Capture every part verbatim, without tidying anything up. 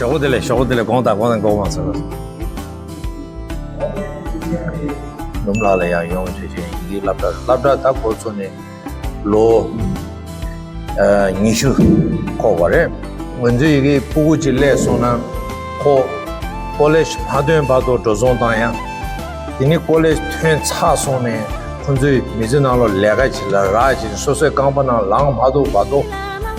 ཞོགས་པ་བདེ་ལེགས། ཞོགས་པ་བདེ་ལེགས། དགོངས་དག། དགོངས་དག། དགོངས་མ་ཚོམས། ནུབ་ལགས་ལ་ཡང་ཡོང་བྱས་བྱས་ཡི་གེའི་སློབ་གྲྭ། སློབ་གྲྭ་ད་འགོ་བཙུགས་ནས་ལོ་ཨ་ཉི་ཤུ་འཁོར་བ་རེད། ང་ཚོའི་ཡི་གེའི་ཕྲུ་གུ་ཅིག་སླེབས་སོང་ན་ཁོ་ཀོ་ལེཇ་མ་ཐོན་བར་དུ་འགྲོ་སོང་བཏང་ཡ། དེ་ནས་ཀོ་ལེཇ་ཐོན་ཚར་སོང་ནས་ཁོ་ཚོའི་མི་ཚེ་ནང་ལ་ལས་ཀ་ཅིག་ལ་རག་ཅིག་སོ་སོའི་རྐང་པ་ནང་ལངས་མ་ཐུབ་བར་དུ་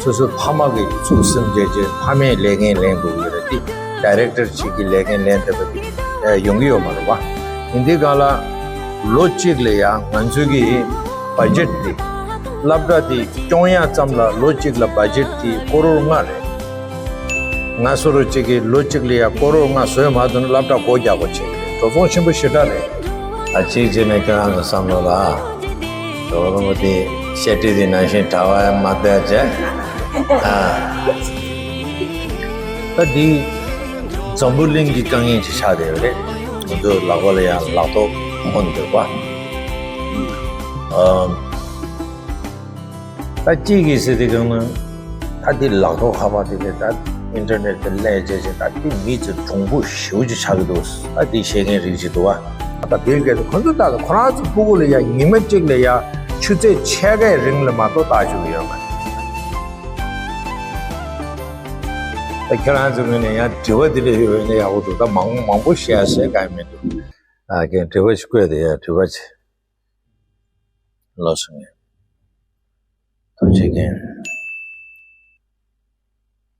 སོ་སོའི་ཕ་མ་གིས་ཚུགས་སེམས་བྱས་བྱས་ཕ་མའི་ལས་འགན་ལེན་དགོས་ཀྱི་རེད། དེ་ཌའི་རེག་ཊར་ཅིག་གི་ལས་འགན་ལེན་ཐུབ་པ་དེ་ཡོང་གི་ཡོད་མ་རེད་བ། ཡིན་དུས་གང་ལ་ལོ་གཅིག་ལ་ཡང་ང་ཚོའི་གི་བ་ཇེཊ་དེ། སློབ་གྲྭ་དེ་སྐྱོང་ཡ་ཙམ་ལ་ལོ་གཅིག་ལ་བ་ཇེཊ་དེ་ཀོ་རོར་ལྔ་རེད། ང་སུ་རུ་གཅིག་གིས་ལོ་གཅིག་ལ་ཡ་ཀོ་རོར་ལྔ་བཟོས་མ་ཐུབ་ན་སློབ་གྲྭ་སྒོ་རྒྱག་དགོས་བྱེད་ཀྱི་རེད། འགྲོ་སོང་ཆེན་པོ་ཞེ་དྲག་རེད། ཨ་གཅིག་བྱས་ནས་ཁྱོད་རང་ཚོ་བསམ་བློ་ལ། ཇོ་བོ་རིན་པོ་ཆེའི་བཤད་ཁྲིད་དེ་ནང་བཞིན་གྲྭ་པ་མ་བསྡད་བྱས། ཨ། ད་འདི་འཛམ་བུ་གླིང་གི་དཀའ་ངལ་ཅིག་ཆགས་བསྡད་ཡོད་རེད། ང་ཚོའི་ལག་པ་ལ་ཡང་ལག་ཐོག་ཧོན་འདུག་པ། ཨ། ད་གཅིག་གིས་ཟེར་དེ་གང་ན། ད་འདི་ལག་ཐོག་ཁ་པར་དེ་གས་ད་ཨིན་ཊར་ནེཊ་དེ་སླེབས་བྱས་བྱས་ད་འདི་མི་ཚོ་གྲུང་པོ་ཞེ་པོ་ཅིག་ཆགས་ཀྱི་འདུག་ད་འདི་བཤད་མཁན་རིགས་ཅིག་འདུག་བ། ད་བིལ་གེ་ཊི་ཁོ་ཚོ་ད་ཁོ་རང་ཚོ་ཕྲུ་གུ་ལ་ཡ་ཉི་མ་གཅིག་ལ་ཡ་ཆུ་ཚོད་ཕྱེད་ཀའི་རིང་ལ་མ་གཏོགས་ལྟ་བཅུག་གི་ཡོད་མ་རེད། ད་ཁྱེད་རང་ཚོའི་ངོས་ནས་ཡང་དྲི་བ་འདི་འདྲ་ཡོད་པ་ཡིན་ན་ཡག་པོ་འདུག་ད་མང་མང་པོ་བཤད་ཟེར་གང་མི་འདུག་ཨ་ཀྱེ་དྲི་བ་ཞིག་བཀོད་དེ་ཡ་དྲི་བ་ཅིག་ལོ་སོང་ངས། ཐུགས་རྗེ་ཆེ།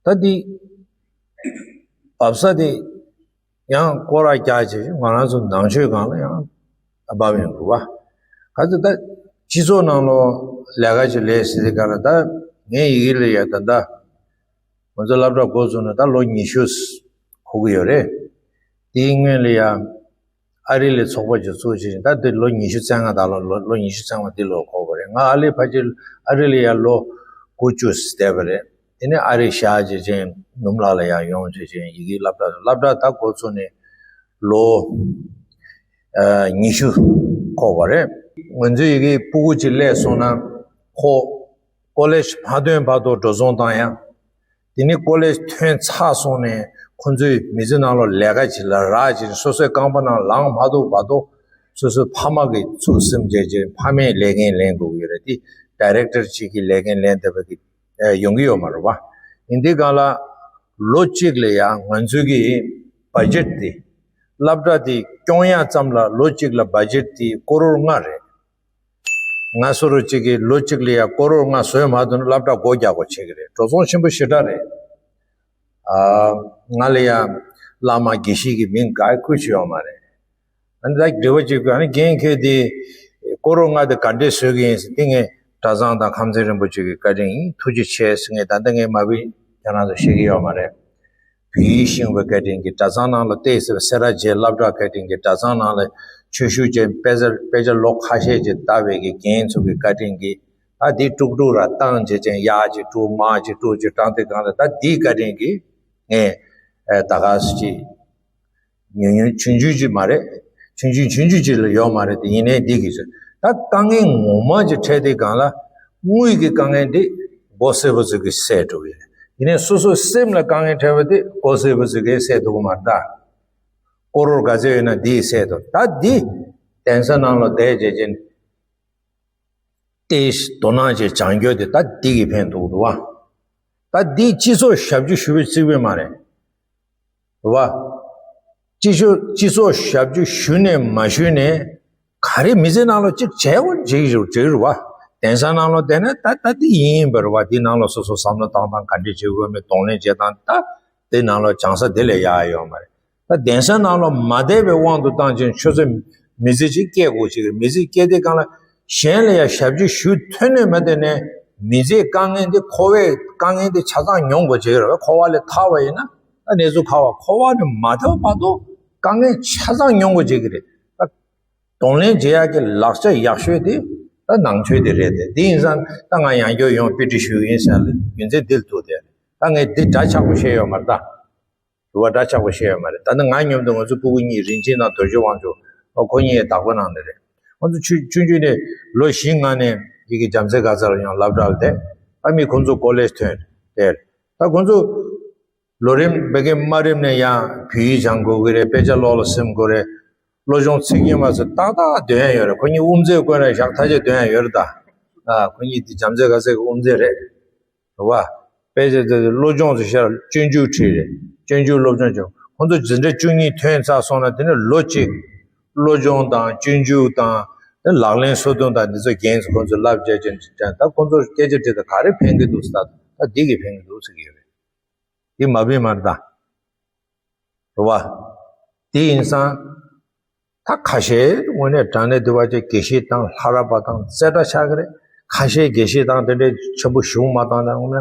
ད་འདི་འབབ་ས་དེ་ཡང་སྐོར་ར་རྒྱག་བྱས་ང་རང་ཚོ་ནང་ཆོས་སྒང་ལ་ཡང་འབབ་ཡོང་གི་བ། ག་ཚོད་ད་སྤྱི་ཚོགས་ནང་ལོ་ལས་ཀ་ཅིག་ལས་ཟེར་དེ་ག་ལ་ད་ངའི་ཡི་གེ་ལ་ཡ་ད་ད་ང་ཚོ་སློབ་གྲྭ་འགོ་བཙུགས་ནས་ད་ལོ་ཉི་ཤུ་འཁོར་གི་ཡོད་རེད། དེའི་སྔོན་ལ་ཡ། ཨ་རི་ལ་ཚོགས་པ་ཅིག་བཙུགས་བྱས་ད་དེ་ལོ་ཉི་ཤུ་རྩ་ལྔ་ད་ལོ་ལོ་ལོ་ཉི་ཤུ་རྩ་ལྔ་འདི་ལོ་འཁོར་བ་རེད། ང་ཨ་ལི་ཕ་ཅིར་ཨ་རི་ལ་ཡ་ལོ་དགུ་བཅུ་བསྡད་པ་རེད། དེ་ནས་ཨ་རི་བཞག་བྱས་ཅན་ནུབ་ལག་ལ་ཡ་ཡོང་བྱས་ཅན་ཡི་གེ་སློབ་གྲྭ་སློབ་གྲྭ་ད་འགོ་ཚུགས་ནས་ལོ་ཨ་ཉི་ཤུ་འཁོར་བ་རེད། ང་ཚོའི་ཡི་གེ་ཕྲུ་གུ་ཅིག་སླེབས་སོང་ན་ཁོ་ཀོ་ལེཇ་མ་ཐོན་བར་དུ་འགྲོ་སོང་བཏང་ཡ། དེ་ནས་ཀོ་ལེཇ་ཐོན་ཚར་སོང་ནས་ཁོ་ཚོའི་མི་ཚེ་ནང་ལ་ལས་ཀ་ཅིག་ལ་རག་ཅིག་སོ་སོའི་རྐང་པ་ནང་ལངས་མ་ཐུབ་བར་དུ་སོ་སོའི་ཕ་མ་གིས་ཚུགས་སེམས་བྱས་བྱས་ཕ་མའི་ལས་འགན་ལེན་དགོས་ཀྱི་རེད། དེ་ཌའི་རེག་ཊར་ཅིག་གི་ལས་འགན་ལེན་ཐུབ་པ་གི་ཡོང་གི་ཡོད་མ་རེད་བ། ཡིན་དུས་གང་ལ་ལོ་གཅིག་ལ་ཡང་ང་ཚོའི་གི་བ་ཇེཊ་དེ་སློབ་གྲྭ་དེ་སྐྱོང་ཡ་ཙམ་ལ་ལོ་གཅིག་ལ་བ་ཇེཊ་དེ་ཀོ་རོར་ལྔ་རེད། ང་སུ་རུ་གཅིག་གིས་ལོ་གཅིག་ལ་ཡ་ཀོ་རོར་ལྔ་བཟོས་མ་ཐུབ་ན་སློབ་གྲྭ་སྒོ་རྒྱག་དགོས་བྱེད་ཀྱི་རེད། འགྲོ་སོང་ཆེན་པོ་ཞེ་དྲག་རེད། ཨ་ང་ལ་ཡ་བླ་མ་དགེ་བཤེས་ཀྱི་མིང་ག་ཁུལ་ཞིག་ཡོད་མ་རེད། ཨ་ནི་ད་འབྲེལ་བ་གཅིག་གི་ཨ་ནི་རྒན་ཁྱོད་དེ་ཀོ་རོར་ལྔ་དེ་ག་འདྲས་བཟོས་ཀྱི་ཡིན་ཟེར་དེ་ངས་གྲྭ་ཚང་དང་ཁམས་ཚན་རིན་པོ་ཆེ་གི་བཀའ་དྲིན་ཡིན། ཐུགས་རྗེ་ཆེ་ཟེར། ངས་ད་ལྟ་ངས་མ་བི་ཁྱེད་རང་ཚོ་ཤེས་ཀྱི་ཡོད་མ་རེད། བོད་ཡིག་ཤེས་པའི་བཀའ་དྲིན་གྱིས་གྲྭ་ཚང་ནང་ལ་བལྟས་ཟེར་བ་སེ་ར་བྱེས་སློབ་གྲྭ་བཀའ་དྲིན་གྱིས་གྲྭ་ཚང་ནང་ལ་ཆོས་ཞུགས་ཅན་དཔེ་ཆ་དཔེ་ཆ་ལོ་ཁ་ཤས་ཅིག་ལྟ་བའི་གི་རྒན་ཚོ་གི་བཀའ་དྲིན་གྱིས་ད་འདི་དཀྲུག་དཀྲུག་ར་བཏང་བྱས་ཅན་གཡག་ཅིག་དཀྲུག་དམག་ཅིག་དཀྲུག་ཅིག་བཏང་དེ་གང་ལ་ད་འདིའི་བཀའ་དྲིན་གྱིས་ངས་ད་ག་སུ་ཅིག་ཉུང་ཉུང་ཆུང་ཆུང་ཅིག་མ་རེད། ཆུང་ཆུང་ཆུང་ཆུང་ཅིག་ལ་ཡོད་མ་རེད། དེ་ཡིན་ནའི་འདི་གི་ཚོད་ད་དཀའ་ངལ་ངོ་མ་ཅིག་འཕྲད་དེ་གང་ལ་དངུལ་གྱི་དཀའ་ངལ་འདི་སྒོ་སེར་པོ་ཚོ་གིས་སེལ་འགྲོ་གི་རེད། ཡིན་ནའི་སོ་སོའི་སེམས་ལ་དཀའ་ངལ་འཕྲད་པ་དེ་སྒོ་སེར་པོ་ཚོ་གིས་སེལ་ཐུབ་ཀྱི་མ་རེད་ད། ཀོ་རོར་ག་ཚོད་ཡོད་ན་འདིས་སེལ་ཐུབ། ད་འདི་གདན་ས་ནང་ལ་བསྡད་བྱས་ཅན་ཏེ་དོ་སྣང་བྱས་སྦྱང་རྒྱུ་དེ་ད་འདི་གིས་ཕན་ཐོགས་འདུག་བ། ད་འདི་སྤྱི་ཚོགས་ཞབས་ཕྱི་ཞུ་བའི་རྩིས་དཔེ་མ་རེད། རེད་བ། སྤྱི་ཚོགས་སྤྱི་ཚོགས་ཞབས་ཕྱི་ཞུ་ནས་མ་ཞུ་ནས་ག་རེ་མི་ཚེ་ནང་ལ་གཅིག་བྱས་པ་བྱེད་ཀྱི་རེད་བ། གདན་ས་ནང་ལ་བསྡད་ན་ད་ད་འདི་ཡིན་པ་རེད་བ། འདི་ནང་ལ་སོ་སོ་བསམ་བློ་བཏང་སྟངས་ག་འདྲས་བྱེད་དགོས་མིན་གདོང་ལེན་བྱེད་སྟངས་ད་འདི་ནང་ལ་སྦྱང་ས་འདི་ལས་ཡག་ཡོད་མ་རེད། ད་གདན་ས་ནང་ལ་མ་བསྡད་པའི་དབང་དུ་བཏང་ཅིང་ཆུ་ཚོད་མི་ཚེ་གཅིག་སྐྱེལ་དགོས་ཅིག་རེད། མི་ཚེ་སྐྱེལ་དུས་སྒང་ལ་གཞན་ལ་ཡང་ཞབས་ཕྱི་ཞུ་ཐུབ་ནས་མ་བསྡད་ནས་མི་ཚེའི་དཀའ་ངལ་འདི་འཁོར་བའི་དཀའ་ངལ་འདི་ཆ་ཚང་མྱོང་དགོས་ཅིག་རེད། འཁོར་བ་ལས་ཐར་བ་ཡིན་ན་ད་གནས་ཚུལ་ཁ་བ་འཁོར་བ་ནས་མ་ཐར་བར་དུ་དཀའ་ངལ་ཆ་ཚང་མྱོང་དགོས་ཅིག་རེད། ད་གདོང་ལེན་བྱེད་ཡག་གི་ལག་ཆ་ཡག་ཤོས་དེ་ད་ནང་ཆོས་དེ་རེད་དེ། དེ་ཡིན་ཙང་ད་ང་ཡང་བསྐྱར་ཡོང་དཔེ་ཁྲིད་ཞུ་གི་ཡིན་ཟེར་ཡ་ལ་རྒྱུ་མཚན་འདི་ལ་ཐུག་སྟེ་ད་ངས་འདི་འདྲ་ཆགས་པོ་བཤད་ཡོད་མ་རེད་ད། རུ་བ་འདྲ་ཆགས་པོ་བཤད་ཡོད་མ་རེད། ད་ནི་ང་མཉམ་དུ་ང་ཚོ་སྤུ་གུ་གཉིས་རིན་ཆེན་དང་རྡོ་རྗེ་དབང་ཕྱུག་ཨོ་ཁོ་གཉིས་བདག་པོ་གནང་ནི་རེད། ང་ཚོ་ཆུང་ཆུང་ཆུང་ནས་ལོ་བཞི་ལྔ་ནས་ཡི་གེ་རྒྱ་མཚོའི་དགའ་ཚལ་ལ་ཡང་སློབ་གྲྭ་ལ་བསྡད། ད་མི་ཁོང་ཚོ་ཀོ་ལེཇ་ཐོན་བསྡད། ད་ཁོང་ཚོ་ ལོ་རིམ་བེ་གེ་མ་རིམ་ནས་ཡང་བོད་ཡིག་སྦྱང་དགོས་ཀྱི་རེད། དཔེ་ཆ་ཀློག་ལ་སེམས་དགོས་རེད། བློ་སྦྱོང་ཚིག་བརྒྱད་མ་ཚོ་ཏག་ཏག་འདོན་ཡ་ཡོད་རེད། ཁོ་གཉིས་དབུ་མཛད་བསྐོས་ནས་བཞག་ཐག་ཆོད་འདོན་ཡ་ཡོད་རེད་ད། ཨ་ཁོ་གཉིས་དེ་བྱམས་བརྩེ་དགའ་ཚལ་གྱི་དབུ་མཛད་རེད། རེད་བ། དཔེ་ཆ་དེ་བློ་སྦྱོང་དུ་ཤར་སྤྱོད་འཇུག་ཁྲིད་རེད། སྤྱོད་འཇུག་སློབ་སྦྱོང་བྱེད། ཁོང་ཚོ་འཛིན་གྲྭ་བཅུ་གཉིས་ཐོན་ཚར་སོང་ན་དེ་ནས་ལོ་གཅིག་བློ་སྦྱོང་དང་སྤྱོད་འཇུག་དང་ལག་ལེན་སོ་བདུན་དང་འདི་ཚོ་རྒན་ཚོ་ཁོང་ཚོ་བསླབ་བྱས་ཀྱང་ད་ཁོང་ཚོར་སྐད་ཆ་དྲིས་ད་ག་རེ་ཕན་གྱི་འདུག་ཟེར། ད་འདི་གི་ཕན་གྱི་འདུག་ཟེར་གྱི་ཡོད་རེད། འདི་མ་ཕན་མ་རེད་ད། རེད་བ། དེ་ཡིན་ཙང་། ད་ཁ་ཤས་དངོས་གནས་དྲང་གནས་བསྡུ་བ་ཅིག་དགེ་བཤེས་དང་ལྷ་རམས་པ་དང་རྩེ་གྲ་ཆགས་ཀྱི་རེད། ཁ་ཤས་དགེ་བཤེས་དང་དེ་འདྲའི་ཆེན་པོ་ཞུགས་མ་བཏང་ན་འོ་ན་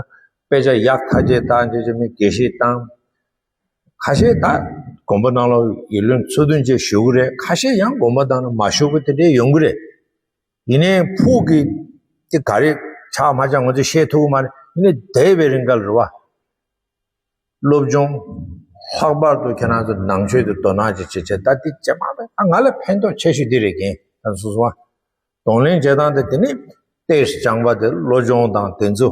དཔེ་ཆ་ཡག་ཐག་ཆོད་བཏང་བྱས་ཅིག་མི་དགེ་བཤེས་དང་། ཁ་ཤས་ད་དགོན་པ་ནང་ལ་ཡིག་ལོན་ཚུལ་མཐུན་ཅིག་ཞུགས་ཀྱི་རེད། ཁ་ཤས་ཡང་དགོན་པ་ནང་ལ་མ་ཞུགས་པ་དེ་འདྲའི་ཡོང་གི་རེད། ཡིན་ནའི་ཕུགས་ཀྱི་དེ་ག་རེ་ཆགས་མ་ཆགས་ང་ཚོས་བཤད་ཐུབ་ཀྱི་མ་རེད། ཡིན་ནའི་འདས་པའི་རིང་ག་ལ་རེད་བ། སློབ་སྦྱོང་། ལྷག་པར་དུ་ཁྱེད་རང་ཚོ་ནང་ཆོས་དེ་དོ་སྣང་ཅིག་བྱེད་བྱེད་ད་འདི་རྗེས་མ་ད་ང་ལ་ཕན་ཐོགས་ཆེ་ཤོས་འདི་རེད་རྒན་ད་སོ་སོ་བ། གདོང་ལེན་བྱེད་སྟངས་དེ་དེ་ནི་ཏེས་སྦྱངས་པ་དེ་བློ་སྦྱོང་དང་དེ་ཚོ།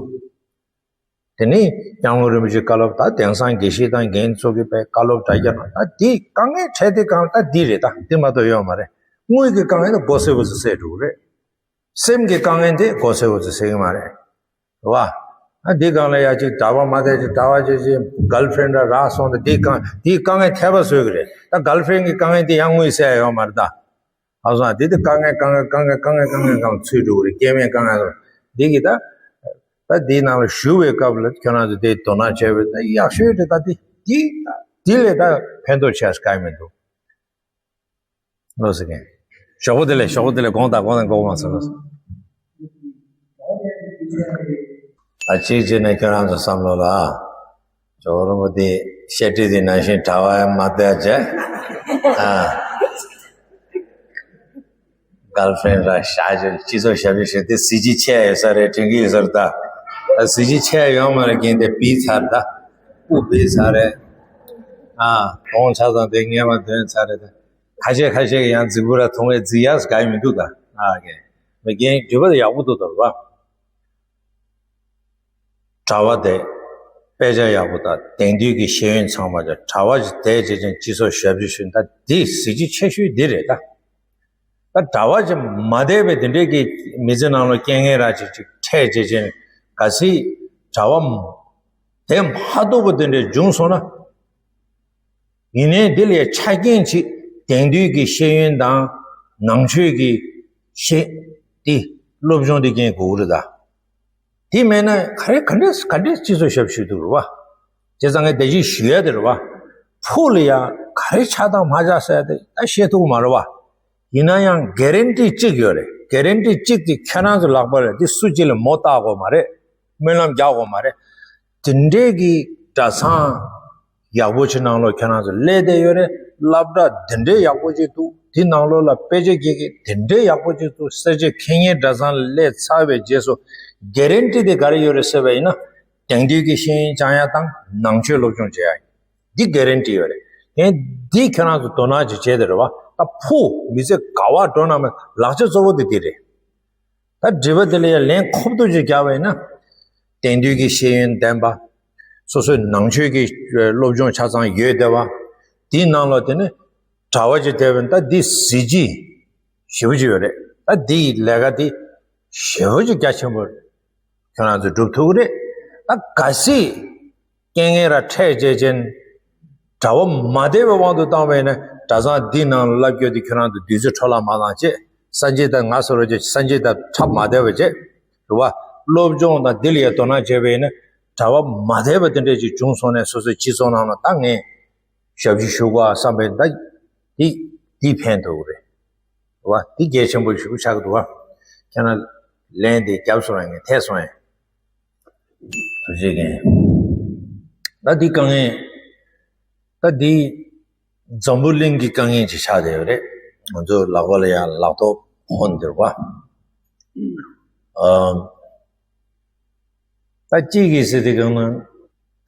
དེ་ནི་སྐྱབས་མགོན་རིན་པོ་ཆེའི་བཀའ་སློབ་ད་དེང་སང་དགེ་བཤེས་དང་རྒན་ཚོ་གི་པའི་བཀའ་སློབ་འདྲ་རྒྱ་ན་ད་འདི་དཀའ་ངལ་འཕྲད་དེ་གང་ད་འདི་རེད། ད་འདི་མ་གཏོགས་ཡོད་མ་རེད། དངུལ་གྱི་དཀའ་ངལ་ད་མགོ་སེར་པོ་ཚོ་སེལ་འགྲོ་གི་རེད། སེམས་ཀྱི་དཀའ་ངལ་དེ་མགོ་སེར་པོ་ཚོ་སེལ་གི་མ་རེད། རེད་བ། ཨ་འདི་སྒང་ལ་ཡ་གཅིག་གྲྭ་པ་མ་བསྡད་ཅིག་གྲྭ་པ་བྱེད་ཅིག་གརལ་ཕྲེན་ར་རག་སོང་ད་འདི་དཀའ་འདིའི་དཀའ་ངལ་ཐེབས་པ་བཟོས་གི་རེད། ད་གརལ་ཕྲེན་གྱི་དཀའ་ངལ་དེ་ཡང་དངུལ་སེལ་ཡ་ཡོད་མ་རེད་ད། ཨ་སོང་འདི་དེ་དཀའ་ངལ་དཀའ་ངལ་དཀའ་ངལ་དཀའ་ངལ་དཀའ་ངལ་སྒང་ཚུད་འགྲོ་གི་རེད། སྐྱེ་དམན་དཀའ་ངལ་རེད། འདི་གི་ད་ད་འདིའི་ནང་ལ་ཞུགས་པའི་སྐབས་ལ་ཁྱོད་རང་ཚོ་དེ་དོ་སྣང་བྱས་པས་ད་ཡག་ཤོས་རེད། ད་འདི་འདི་ད་འདི་ལས་ད་ཕན་ཐོགས་ཆེ་ས་གང་ཡང་མི་འདུག་ལོ་ཟེར་མཁན། ཞོགས་པ་དེ་ལས་ཞོགས་པ་དེ་ལས་དགོངས་དག་དགོངས་དག་དགོངས་མ་སོང་ལོ། ཨ་གཅིག་བྱས་ནས་ཁྱོད་རང་ཚོ་བསམ་བློ་ལ། ཇོ་རིན་པོ་དེ་བཤད་ཁྲིད་དེ་ནང་བཞིན་གྲྭ་པ་མ་བསྡད་བྱས། ཨ། གརལ་ཕྲེན་ར་ཤ་ཅིག་སྤྱི་ཚོགས་ཞབས་ཞུ་ཞུ་དེ་གཟི་བརྗིད་ཆེ་ཡོད་ས་རེད་དྲན་གྱི་ཡོད་ས་རེད་ད། ད་གཟི་བརྗིད་ཆེ་ཡོད་མ་རེད་རྒན་དེ་བིས་ཚར་ད། སྤུ་བིས་ཚར་རེད། ཨ། གདོང་ཆ་ཚང་དེ་ངས་མ་འདོན་ཚར་རེད་ད། ཁ་ཤས་ཁ་ཤས་ཀྱིས་ཡང་རྫིག་པོ་ར་མཐོང་བས་རྫིག་ཡག་ག་ཡི་མི་འདུག་ད། ཨ་རྒན། མི་རྒན་འགྲུལ་པ་དེ་ཡག་པོ་འདུག་ད་རུ་བ། གྲྭ་པ་དེ་དཔེ་ཆ་ཡག་པོ་དང་དེང་དུས་ཀྱི་ཤེས་ཡོན་ཚང་མ་ཅན་གྲྭ་པ་ཅིག་བསྡད་བྱས་ཅན་སྤྱི་ཚོགས་ཞབས་ཞུ་ཞུ་ད་འདི་གཟི་བརྗིད་ཆེ་ཤོས་འདི་རེད་ད། ད་གྲྭ་པ་ཅིག་མ་བསྡད་པའི་དེ་འདྲས་ཀྱི་མི་ཚེ་ནང་ལ་རྐྱེན་ངན་ར་ཅིག་ཅིག་འཕྲད་བྱས་ཅན་ག་ཚིག་གྲྭ་པ་དེ་མ་གཏོགས་པ་དེ་འདྲས་བྱུང་སོང་ན། ཡིན་ནའི་འདི་ལས་ཆ་རྐྱེན་ཅིག་དེང་དུས་ཀྱི་ཤེས་ཡོན་དང་ནང་ཆོས་ཀྱི་ཤེས་དེ་སློབ་སྦྱོང་དེ་རྐྱེན་དགོས་ཀྱི་རེད་ད། དེ་མེད་ན་ག་རེ་ག་འདྲས་ག་འདྲས་སྤྱི་ཚོགས་ཞབས་ཞུ་ཐུབ་རེད་བ། བྱས་ཙང་ངས་དེ་བཞིན་ཞུ་ཡ་དེ་རེད་བ། ཕུགས་ལ་ཡང་ག་རེ་ཆགས་དང་མ་ཆགས་ཟེར་ཡ་དེ་ད་བཤད་ཐུབ་ཀྱི་མ་རེད་བ། ཡིན་ན་ཡང་གེ་རན་ཊི་གཅིག་ཡོད་རེད། གེ་རན་ཊི་གཅིག་དེ་ཁྱེད་རང་ཚོ་ལག་པ་རེད། དེ་སུ་གཅིག་ལ་མོ་བཏགས་དགོས་མ་རེད། སྨོན་ལམ་རྒྱག་དགོས་མ་རེད། དེ་འདྲས་ཀྱི་གྲྭ་ཚང་ཡག་པོ་ཅིག་ནང་ལོགས་ཁྱེད་རང་ཚོ་སླེབས་བསྡད་ཡོད་རེད། སློབ་གྲྭ་འདི་འདྲས་ཡག་པོ་ཅིག་འདུག་དེ་ནང་ལོགས་ལ་དཔེ་ཆ་དགེ་རྒན་འདི་འདྲས་ཡག་པོ་ཅིག་འདུག་སེར་བྱེས་ཁེ་ཉེན་གྲྭ་ཚང་ལ་སླེབས་ཚར་བའི་རྗེས་སུ་གེ་རན་ཊི་དེ་ག་རེ་ཡོད་རེད་ཟེར་བ་ཡིན་ན། དེང་དུས་ཀྱི་ཤེས་ཡོན་སྦྱང་ཡ་དང་ནང་ཆོས་སློབ་སྦྱོང་བྱེད་ཡ་ཡིན། འདི་གེ་རན་ཊི་ཡོད་རེད། དེ་འདི་ཁྱེད་རང་ཚོ་དོ་སྣང་ཅིག་བྱས་ཏེ་རེད་བ། ད་ཕུགས་མི་ཚེ་ག་བར་འགྲོ་ན་མེད་ལག་ཆ་གཙོ་བོ་དེ་འདི་རེད། ད་དྲི་བ་དེ་ལ་ཡང་ལན་ཁོབ་ཏུ་ཅིག་རྒྱག་པ་ཡིན་ན། དེང་དུས་ཀྱི་ཤེས་ཡོན་ལྡན་པ། སོ་སོའི་ནང་ཆོས་ཀྱི་སློབ་སྦྱོང་ཆ་ཚང་ཡོད་བསྡད་པ། དེའི་ནང་ལ་དེ་ནི་གྲྭ་པ་ཅིག་བསྡད་པ་ཡིན་ན་ད་འདི་གཟི་བརྗིད་ཞེ་པོ་ཅིག་ཡོད་རེད། ད་འདི་ཡི་ལས་ཀ་འདི་ཞེ་པོ་ཅིག་རྒྱ་ཆེན་པོ་རེད། ཁྱོད་རང་ཚོས་སྒྲུབ་ཐུབ་ཀྱི་རེད། ད་གལ་སྲིད་རྐྱེན་ངན་ར་འཕྲད་བྱས་ཅན། གྲྭ་པ་མ་བསྡད་པའི་དབང་དུ་བཏང་བ་ཡིན་ན་གྲྭ་ཚང་འདི་ནང་ལ་བསླབ་རྒྱུ་འདི་ཁྱོད་རང་ཚོ་དུས་ཚོད་འཕྲོ་བརླག་མ་བཏང་བྱས། སངས་རྒྱས་དང་ང་སོ་རོ་བྱས་སངས་རྒྱས་དང་འཁྲབ་མ་བསྡད་པ་བྱས། རེད་བ། སློབ་སྦྱོང་དང་འདི་ལ་ཡང་དོ་སྣང་བྱས་པ་ཡིན་ན་གྲྭ་པ་མ་བསྡད་པ་འདི་འདྲས་ཅིག་བྱུང་སོང་ནས་སོ་སོའི་སྤྱི་ཚོགས་ནང་ལ་ད་ངས་ཞབས་ཞུ་ཞུ་དགོས་ཨ་བསམ་པའི་ད་འདི་འདི་ཕན་ཐོགས་ཀྱི་རེད། རེད་བ། འདི་གལ་ཆེན་པོ་ཞེ་པོ་ཆགས་ཀྱི་འདུག་བ། ཁྱེད་རང་ལན་འདི་བརྒྱབ་སོང་ཡང་ངས་འཐད་སོང་ཡང་། ཐུགས་རྗེ་ཆེ། ད་འདི་དཀའ་ངལ། ད་འདི་འཛམ་བུ་གླིང་གི་དཀའ་ངལ་ཅིག་ཆགས་བསྡད་ཡོད་རེད། ང་ཚོ་ལག་པ་ལ་ཡང་ལག་ཐོག་ཕོན་འདིར་བ། ཨམ། ད་གཅིག་གིས་ཟེར་དེ་གང་ན།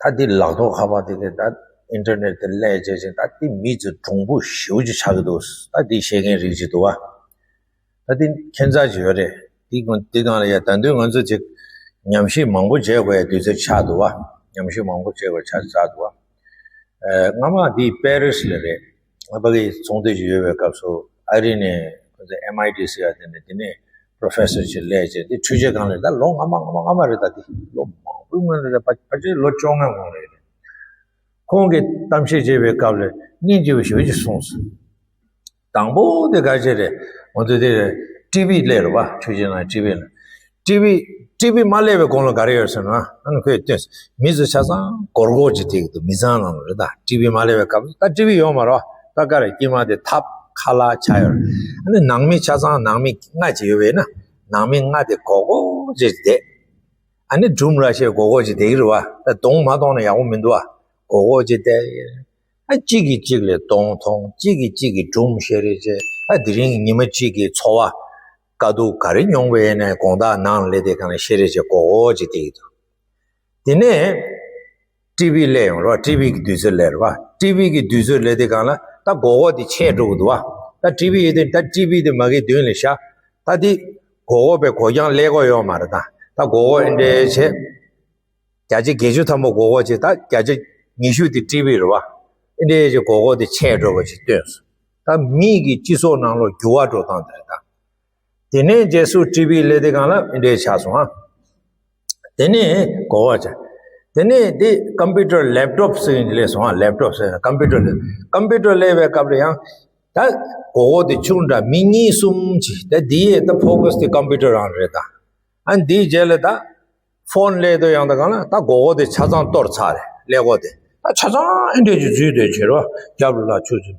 ད་འདི་ལག་ཐོག་ཁ་པར་དེ་གས་ད་ཨིན་ཊར་ནེཊ་དེ་སླེབས་བྱས་ཅིག་ད་འདི་མི་ཚོ་གྲུང་པོ་ཞེ་པོ་ཅིག་ཆགས་ཀྱི་འདུག་ད་འདི་བཤད་མཁན་རིགས་ཅིག་འདུག་བ། ད་འདི་ཁྱད་མཚར་ཅིག་ཡོད་རེད། འདི་གང་འདི་གང་ལ་ཡ་ད་དུང་ང་ཚོ་ཅིག་ཉམས་ཞིབ་མང་པོ་བྱེད་དགོས་ཡ་དུས་ཚོད་ཆགས་འདུག་བ། ཉམས་ཞིབ་མང་པོ་བྱེད་དགོས་ཆགས་ཆགས་འདུག་བ། སྔ་མ་འདི་པེ་རིས་ལ་རེད། ཕ་གི་ཚོང་འདུས་ཅིག་ཡོད་པའི་སྐབས་སུ་ཨ་རི་ནས་ཁོ་ཚོ་ཨེམ་ཨའི་ཊི་ཟེར་ཡ་དེ་ནས་དེ་ནས་པྲོ་ཕེ་སར་ཅིག་སླེབས་བྱས། དེ་འཕྲུལ་ཆས་སྒང་ལ་ད་ལོ་སྔ་མ་སྔ་མ་སྔ་མ་རེད། ད་དེ་ལོ་མང་པོའི་སྔོན་ལ་རེད། ཕལ་ཆེར་ལོ་བཅོ་ལྔའི་གོང་རེད། ཁོང་གིས་གཏམ་བཤད་བྱེད་པའི་སྐབས་ལ་སྙིང་རྗེ་པོ་ཞེ་པོ་ཅིག་གསུངས་སོང་། དང་པོ་དེ་ག་ཅི་རེད། ང་ཚོ་དེ་ཊི་ཝི་སླེབས་རེད་པ། འཕྲུལ་ཆས་ནང་ཊི་ཝི་ལ། ཊི་ཝི་ཊི་ཝི་མ་སླེབས་པའི་གོང་ལ་ག་རེ་ཡོད་ཟེར་ན། ཨ་ནི་ཁོས་སྟོན། མི་ཚོ་ཆ་ཚང་སྒོར་སྒོར་ཅིག་བསྡད་ཀྱི་འདུག་མི་ཚང་ནང་ལ་རེད། ད་ཊི་ཝི་མ་སླེབས་པའི་སྐབས་ད་ཊི་ཝི་ཡོད་མ་རེད་པ། ད་ག་རེ་དཀྱིལ་མ་དེ་ཐབ་ཁ་ལག་ཆགས་ཡོད་རེད། ཨ་ནི་ནང་མི་ཆ་ཚང་ནང་མི་ལྔ་ཅིག་ཡོད་པས་ན། ནང་མི་ལྔ་དེ་སྒོར་སྒོར་ཅིག་བསྡད། ཨ་ནི་སྒྲུང་ར་བཤད། སྒོར་སྒོར་ཅིག་བསྡད་ཀྱི་རེད་པ། ད་གདོང་མ་མཐོང་ན་ཡག་པོ་མི་འདུག་པ། སྒོར་སྒོར་ཅིག་བསྡད། ཨ་གཅིག་གིས་གཅིག་ལ་གདོང་མཐོང་། གཅིག་གིས་གཅིག་གི་སྒྲུང་བཤད་རེས་བྱས། ཨ་དེ་རིང་ཉི་མ་གཅིག་གི་འཚོ་བ་དཀའ་སྡུག་ག་རེ་མྱོང་བ་ཡིན་ནའི་དགོང་དག་ནང་ལ་སླེབས་དེ་གང་ལ་བཤད་རེས་བྱས་སྒོར་སྒོར་ཅིག་བསྡད་ཀྱི་འདུག་དེ་ནས་ཊི་ཝི་སླེབས་ཡོང་རོགས། ཊི་ཝི་གི་དུས་ཚོད་སླེབས་རེད་པ། ཊི་ཝི་གི་དུས་ཚོད་སླེབས་དེ་གང་ལ་ད་སྒོར་སྒོར་དེ་ཆད་འགྲོ་གི་འདུག་པ། ད་ཊི་ཝི་ཡོད་དེ་ད་ཊི་ཝི་དེ་མ་གི་མདུན་ལ་བཞག་ད་དེ་སྒོར་སྒོར་པའི་སྒོར་རྐྱང་སླེབས་ཀྱི་ཡོད་མ་རེད། ད་ད་སྒོར་སྒོར་ཨེ་འདྲས་བྱས། བརྒྱ་ཆ་བརྒྱད་ཅུ་ཐམ་པ་སྒོར་སྒོར་ཅིག་ད་བརྒྱ་ཆ་ཉི་ཤུ་དེ་ཊི་ཝི་རེད་པ། ཨེ་འདྲས་ཅིག་སྒོར་སྒོར་དེ་ཆད་འགྲོ་བ་ཅིག་སྟོན་སོང་། ད་མི་གི་སྤྱི་ཚོགས་ནང་ལོགས་འགྱུར་བ་འགྲོ་སྟངས་དེ་རེད་ད། དེ་ནས་རྗེས་སུ་ཊི་ཝི་སླེབས་དེ་གང་ལ་ཨེ་འདྲས་ཆགས་སོང་ཨ། དེ་ནས་སྒོར་སྒོར་ཅིག་དེ་ནས་དེ་ཀམ་པུ་ཊར་ལེབ་ཊོབ་ཟེར་མཁན་ཅིག་སླེབས་སོང་ཨ། ལེབ་ཊོབ་ཟེར་ན་ཀམ་པུ་ཊར་ལ། ཀམ་པུ་ཊར་སླེབས་པའི་སྐབས་ལ་ཡང་ད་སྒོར་སྒོར་དེ་ཆུང་དྲགས། མི་གཉིས་གསུམ་ཅིག་ད་དེ་ཡས་ད་ཕོ་ཀ་སི་དེ་ཀམ་པུ་ཊར་རང་རེད་ད། ཨ་འདིའི་རྗེས་ལ་ད་ཕོན་སླེབས་དུས་ཡང་ད་གང་ལ་ད་སྒོར་སྒོར་དེ་ཆ་ཚང་གཏོར་ཚར་རེད། ཀླད་ཀོར་དེ་ད་ཆ་ཚང་ཨེ་འདྲས་ཅིག་འཛུལ་སྡོད་བྱེད་རོགས། རྒྱབ་ལ་ལ་ཆུ་ཆུ།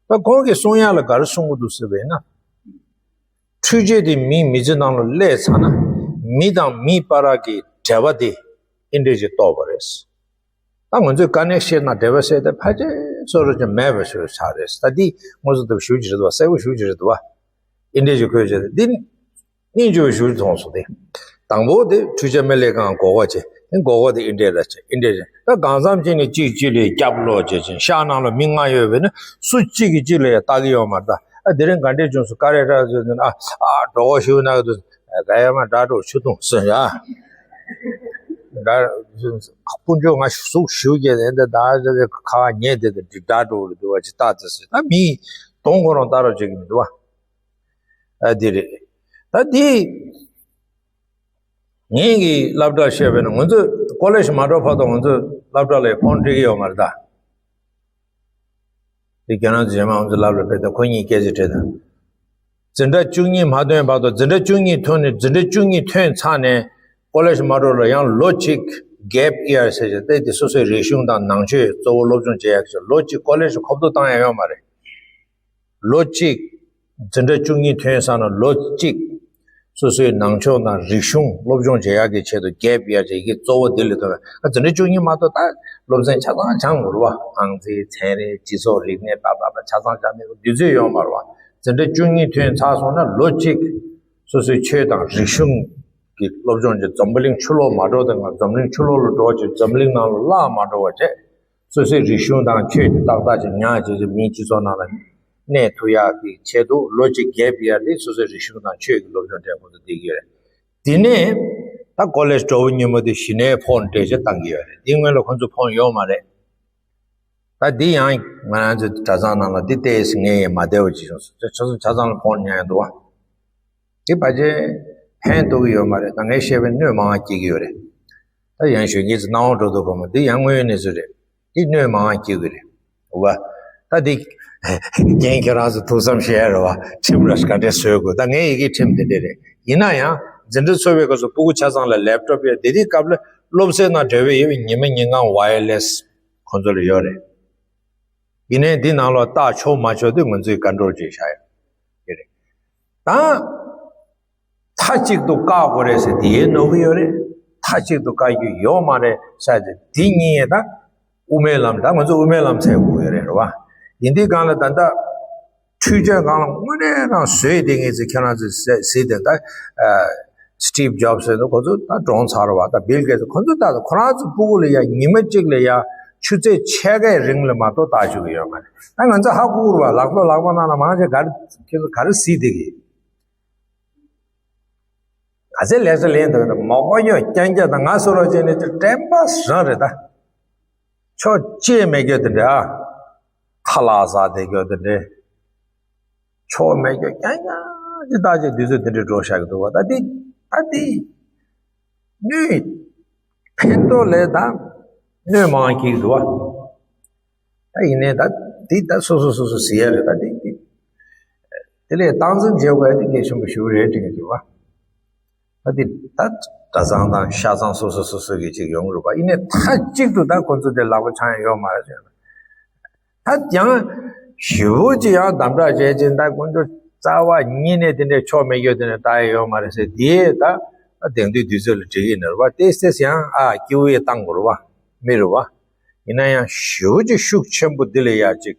ད་ཁོང་གིས་གསུང་ཡག་ལ་ག་རེ་གསུང་གི་འདུག་ཟེར་བས་ན། འཕྲུལ་ཆས་དེ་མིའི་མི་ཚེ་ནང་ལ་སླེབས་ཚར་ན། མི་དང་མི་བར་གྱི་འབྲེལ་བ་དེ་ཨེ་འདྲས་ཅིག་གཏོར་བ་རེད། ད་ང་ཚོས་དཀའ་གནད་བཤད་ན་འབྲེལ་བ་ཟེར་དེ་ཕལ་ཆེར་བཟོ་འདྲ་ཅིག་མེད་པ་ཞིག་ཆགས་རེད། ད་འདི་དངོས་སུ་ལྟ་བུ་ཞུ་རྒྱུ་རེད་འདུག་པ། གསལ་པོ་ཞུ་རྒྱུ་རེད་འདུག་པ། ཨེ་འདྲས་ཅིག་བཀོད་བྱས་ཏེ་འདི་སྙིང་རྗེ་པོ་ཞིག་མཐོང་སོང་སྟེ། དང་པོ་དེ་འཕྲུལ་ཆས་མ་སླེབས་གོང་སྒོར་སྒོར་བྱས། དེ་སྒོར་སྒོར་དེ་ཨེ་འདྲས་ལ་བྱས། ཨེ་འདྲས་བྱས། ད་གང་འཚམ་ཅིག་ནས་གཅིག་གཅིག་ལ་རྒྱབ་ལོག་བྱས་ཅིང་ཤག་ནང་ལ་མི་ལྔ་ཡོད་པས་ན་སུ་གཅིག་གིས་གཅིག་ལ་ཡང་ལྟ་གི་ཡོད་མ་རེད། ད་ཨ་དེ་རིང་ག་འདྲས་བྱུང་སོང་། ག་རེ་རེད་ཟེར་ན། ཨ་ཨ་གྲོགས་པོ་ཞུ་ན་གི་འདུག་ག་ཡ་མ་དགྲ་གྲོགས་ཆུ་འཐུང་ཟེར་ཡ། དགྲ་དཀོན་མཆོག་ང་ཟུག་ཞུ་གི་ཡིན། འདི་ད་ཁ་ཉེ་དེ་དེ་དགྲ་གྲོགས་རེད་འདུག་པ་ཅིག་ལྟ་དེ་ཟེར། ད་མི་གདོང་ཁོ་རང་ལྟ་རོགས་བྱེད་ཀྱི་མི་འདུག་པ། ཨ་འདི་རེད། ད་འདི། ངེད་ཀྱིས་སློབ་གྲྭར་བཤད་པས་ན། ང་ཚོས་ཀོ་ལེཇ་མ་འགྲོ་བར་དུ་ང་ཚོས་སློབ་གྲྭ་ལ་ཕོན་སྤྲད་ཀྱི་ཡོད་མ་རེད་ད། དེ་ཁྱེད་རང་ཚོ་རྗེས་མ་ང་ཚོ་སློབ་གྲྭར་ཕེབས་དུས་ཁོ་གཉིས་སྐད་ཆ་དྲིས་དང་། འཛིན་གྲྭ་བཅུ་གཉིས་མ་ཐོན་བར་དུ། འཛིན་གྲྭ་བཅུ་གཉིས་ཐོན་ནས། འཛིན་གྲྭ་བཅུ་གཉིས་ཐོན་ཚར་ནས་ཀོ་ལེཇ་མ་འགྲོ་ལ་ཡང་ལོ་གཅིག་གེབ་ཡར་ཟེར་བྱས་ཏེ། དེ་སོ་སོའི་རིག་གཞུང་དང་ནང་ཆོས་གཙོ་བོ་སློབ་སྦྱོང་བྱེད་ཡག་གི་ལོ་གཅིག་ཀོ་ལེཇ་གོབ་ཏོ་བཏང་ཡག་ཡོད་མ་རེད། ལོ་གཅིག་འཛིན་གྲྭ་བཅུ་གཉིས་ཐོན་ཚར་ན་ལོ་གཅིག་སོ་སོའི་ནང་ཆོས་དང་རིག་གཞུང་སློབ་སྦྱོང་བྱེད་ཡག་གི་ཆེད་དུ་གེབ་ཡར་བྱེད་ཀྱི་གཙོ་བོ་འདི་ལ་ཐུག་པས། ཨ་འཛིན་གྲྭ་བཅུ་གཉིས་མ་གཏོགས་ད་སློབ་ཚན་ཆ་ཚང་སྦྱངས་དགོས་རེད་པ། ཨང་རྩིས། ཚན་རིག་སྤྱི་ཚོགས་རིག་གནས། ད་ད་ད་ཆ་ཚང་སྦྱངས་ནས་དུས་ཚོད་ཡོད་མ་རེད་པ། འཛིན་གྲྭ་བཅུ་གཉིས་ཐོན་ཚར་སོང་ན་ལོ་གཅིག་སོ་སོའི་ཆོས་དང་རིག་གཞུང་གི་སློབ་སྦྱོང་བྱེད། འཛམ་བུ་གླིང་ཕྱི་ལོགས་མ་འགྲོ་དེ་སྔ་འཛམ་གླིང་ཕྱི་ལོགས་ལ་འགྲོ་བྱེད། འཛམ་གླིང་ནང་ལ་བརླག་མ་འགྲོ་བ་བྱེད། སོ་སོའི་རིག་གཞུང་དང་ཆོས་དེ་ཏག་ཏག་ཅིག་ཉར་བྱས་ཏེ་མིའི་སྤྱི་ཚོགས་ནང་ལ་གནས་ཐུབ་ཡག་གི་ཆེད་དུ་ལོ་གཅིག་གེབ་ཡར་དེ་སོ་སོའི་རིག་གཞུང་དང་ཆོས་ཀྱི་སློབ་སྦྱོང་སྤྲད་དགོས་འདུག་བསྡད་ཀྱི་ཡོད་རེད། དེ་ནས་ད་ཀོ་ལེཇ་འགྲོ་བའི་ཉིན་མོ་དེ་གཞི་ནས་ཕོན་སྤྲད་བྱས་བཏང་གི་ཡོད་རེད། དེ་སྔོན་ལ་ཁོ་ཚོ་ཕོན་ཡོད་མ་རེད། ད་འདི་ཡང་ང་རང་ཚོའི་གྲྭ་ཚང་ནང་ལ་འདི་ལྟས་ངས་ཡང་མ་བདེ་བ་ཅིག་བྱུང་སོང་། ཆ་ཚང་ཆ་ཚང་ལ་ཕོན་ཉར་ཡག་འདུག་པ། འདི་ཕལ་ཆེར་ཕན་ཐོགས་ཀྱི་ཡོད་མ་རེད། ད་ངས་བཤད་པའི་གནོད་མང་བ་སྐྱེལ་གྱི་ཡོད་རེད། ད་ཡང་གཞོན་སྐྱེས་ཚོ་སྣང་བ་འགྲོ་འདུག་གོ་མ། འདི་ཡང་དངོས་ཡོད་གནས་ཚུལ་རེད། འདི་གནོད་མང་བ་སྐྱེལ་གྱི་རེད། འོ་བ། ད་འདི་རྒན་ཁྱེད་རང་ཚོ་ཐུགས་བསམ་བཞེས་རེད་བ། ཁྲིམས་ར་ག་འདྲས་བཟོ་དགོས། ད་ངའི་ཡི་གེ་ཁྲིམས་དེ་འདྲས་རེད། ཡིན་ན་ཡང་འཛིན་གྲྭ་ཚོགས་པའི་སྐབས་སུ་སྤུ་གུ་ཆ་ཚང་ལ་ལེབ་ཊོབ་ཡོད། དེ་དུས་སྐབས་ལ་སློབ་ཚན་དང་འབྲེལ་བའི་ཡོད་པའི་ཉི་མ་ཉིན་གང་ཝ་ཡར་ལེ་སི་ཁོང་ཚོ་ལ་ཡོད་རེད། ཡིན་ནའི་འདི་ནང་ལོགས་བཏགས་ཆོག་མ་ཆོག་དེ་ང་ཚོས་ཀོན་ཊོལ་བྱས་བཞག་ཡོད་རེད། ད་མཐའ་གཅིག་ཏུ་བཀག་དགོས་རེད་ཟེར་དེ་ཡས་ནོར་གི་ཡོད་རེད། མཐའ་གཅིག་ཏུ་བཀག་རྒྱུ་ཡོད་མ་རེད་ཟེར་ཏེ་འདི་གཉིས་ད་དབུ་མའི་ལམ། ད་ང་ཚོ་དབུ་མའི་ལམ་འཚོལ་དགོས་ཡོད་རེད། རེད་བ། ཡིན་དུས་སྒང་ལ་ད་ལྟ་འཕྲུལ་ཆས་སྒང་ལ་དངོས་གནས་རང་བཟོས་དེ་ངས་ཚེ་ཁྱེད་རང་ཚོས་གཟིགས་དེ་ད། སི་ཊིབ་ཇོབ་ཟེར་འདུག་ཁོ་ཚོ་ད་གྲོངས་ཚར་བ། ད་བིལ་གེ་ཊི་ཁོ་ཚོ་ད་ཁོ་རང་ཚོ་སྤུ་གུ་ལ་ཡ་ཉི་མ་གཅིག་ལ་ཡ་ཆུ་ཚོད་ཕྱེད་ཀའི་རིང་ལ་མ་གཏོགས་ལྟ་བཅུག་གི་ཡོད་མ་རེད། ད་ང་ཚོ་ཧ་གོ་གི་རེད་བ། ལག་ཐོག་ལག་པ་ནང་ལ་མང་ཆེ་ག་རེ་ཁྱེད་ཚོ་ག་རེ་གཟིགས་བསྡད་ཀྱི། ག་ཚད་ལེགས་ཚད་ལེན་འདུག་ན་མ་གོ་ཡོད་རྐྱང་རྐྱང་དང་ང་སོ་རོ་ཅན་ནི་དྲན་པ་རང་རེད་ད། ཕྱོགས་གཅིག་མེད་རྒྱུ་དེ་འདྲ། ཁ་ལག་ཟ་བསྡད་རྒྱུ་དེ་འདྲ། ཕྱོགས་མེད་རྒྱུ་རྐྱང་རྐྱང་ཅིག་བཏགས་ཅིག་དུས་ཚོད་དེ་འདྲ་འགྲོ་བཞག་གི་འདུག་བ། ད་འདི་ད་འདི་གནོད་ཕན་ཐོགས་ལས་ད་གནོད་མང་གི་འདུག་བ། ད་ཡིན་ནའི་ད་འདི་ད་སོ་སོ་སོ་སོ་ཟེར་ཡ་རེད། ད་འདི་འདི་དེ་ལས་སྟངས་འཛིན་བྱེད་དགོས་ཡ་དེ་གལ་ཆེན་པོ་ཞེ་པོ་རེད་དྲན་གི་འདུག་བ། ད་འདི་ད་གྲྭ་ཚང་དང་ཤ་ཚང་སོ་སོ་སོ་སོ་གི་ཅིག་ཡོང་གི་རེད་བ། ཡིན་ནའི་མཐའ་གཅིག་ཏུ་ད་ཁོ་ཚོ་དེ་ལག་པ་འཆང་ཡ་ཡོད་མ་རེད་ཟེར། ད་ཡང་ཞེ་པོ་ཅིག་ཡང་དམ་དྲག་བྱས་ཅིང་ད་དཀོན་མཆོག་རྩ་བ་ཉིད་ནས་དེ་འདྲའི་ཕྱོགས་མེད་རྒྱུ་དེ་འདྲ་ལྟ་ཡ་ཡོད་མ་རེད་ཟེར། དེ་ད་ད་དེང་དུས་དུས་ཚོད་ལ་འགྲིག་གི་ནི་རེད་བ། དེ་སེ་ཡང་ཨ་སྐྱེ་བོ་ཡི་བཏང་དགོས་རེད་བ། མི་རེད་བ། ཡིན་ན་ཡང་ཞེ་པོ་ཅིག་ཤུགས་ཆེན་པོ་འདི་ལས་ཡར་ཅིག་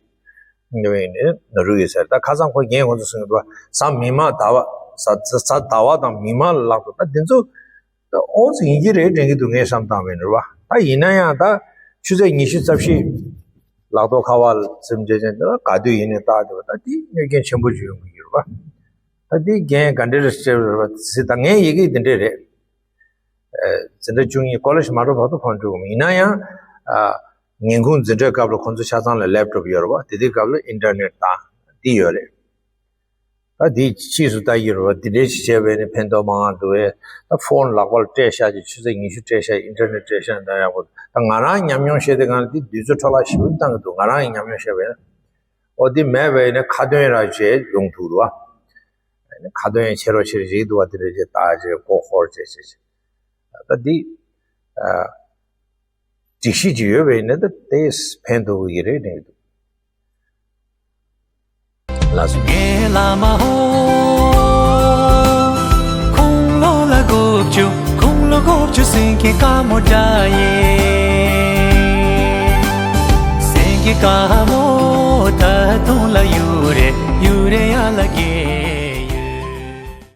ཉོ་ཡིན་ནི་ན་རུ་ཡོད་ཟེར། ད་ཁ་སང་ཁོ་རྒན་ཁོ་ཚོ་གསུང་གི་འདུག་བ། གཟའ་མིག་དམར་ཟླ་བ་གཟའ་གཟའ་ཟླ་བ་དང་མིག་དམར་ལ་ལག་ཏུ་ད་དེ་ཚོ་ད་ཨོ་ཙི་ཡིན་གྱི་རེད་དྲན་གྱི་འདུག་ངས་བསམ་བཏང་བས་ནི་རེད་བ། ད་ཡིན་ན་ཡང་ད་ཆུ་ཚོད་ཉི་ཤུ་རྩ་བཞི་ལག་ཐོག་ཁ་པར་ལ་སིམ་བྱས་ཅན་དེ་ག་དུས་ཡིན་ནའི་ལྟ་དེ་བ་ད་དེ་གནོད་སྐྱོན་ཆེན་པོ་ཅིག་ཡོང་གི་ཡོད་རེད་བ། ད་དེ་རྒན་ག་འདྲ་རེད་ཟེར་བ་ཟེར། ད་ངའི་ཡི་གེ་འདི་འདྲས་རེད། འཛིན་གྲྭ་བཅུ་གཉིས་ཀོ་ལེཇ་མ་འགྲོ་བར་དུ་ཕོན་འགྲོ་གི་མིན། ཡིན་ན་ཡང་ཨ་ངན་ཁུངས་འཛིན་གྲྭའི་སྐབས་ལ་ཁོང་ཚོ་ཆ་ཚང་ལ་ལེབ་ཊོབ་ཡོད་རེད་བ། དེ་དུས་སྐབས་ལ་ཨིན་ཊར་ནེཊ་དང་འདི་ཡོད་རེད། ད་འདི་ཕྱིས་སུ་ལྟ་ཡི་རེད་བ། འདི་འདྲའི་ཞིག་བྱས་པས་ནི་ཕན་ཐོགས་མང་བ་འདུག་བས། ད་ཕོན་ལག་པར་སྤྲད་བཞག་ཅིག་ཆུ་ཚོད་ཉི་ཤུ་སྤྲད་བཞག་ཨིན་ཊར་ནེཊ་སྤྲད་བཞག་འདྲ་ཡག་པོ། ད་ང་རང་ཉམས་མྱོང་བཤད་དེ་གང་འདི་དུས་ཚོད་འཕྲོ་བརླག་ཞེ་པོ་བཏང་གི་འདུག་ང་རང་ཡི་ཉམས་མྱོང་བཤད་པས་ན། ཨོ་འདི་མེད་པས་ནི་ཁ་འདོན་ར་བྱས་ཡོང་ཐུབ་འདུག་བ། ཁ་འདོན་ཆེ་རོ་ཆེ་རེ་ཞིག་འདུག་བ། དེ་འདྲ་ཅིག་བཏགས་བྱས་མགོ་འཁོར་བྱས་བྱས་བྱས། ད་འདི་ཨ་སྒྲིག་གཞི་ཅིག་ཡོད་པས་ནི་ད་དེས་ཕན་ཐོགས་ཀྱི་རེད་དྲན་གྱི་འདུག་ལགས་སོ། ངའི་བླ་མ་ཧོ། ཁོང་ལོ་ལ་དགུ་བཅུ། ཁོང་ལོ་དགུ་བཅུ་སེང་གེ་དཀར་མོ་འདྲ་ཡེ། སེང་གེ་དཀར་མོ་ད་དུང་ལ་གཡུ་རལ་གཡུ་རལ་ཡར་ལ་རྒྱས།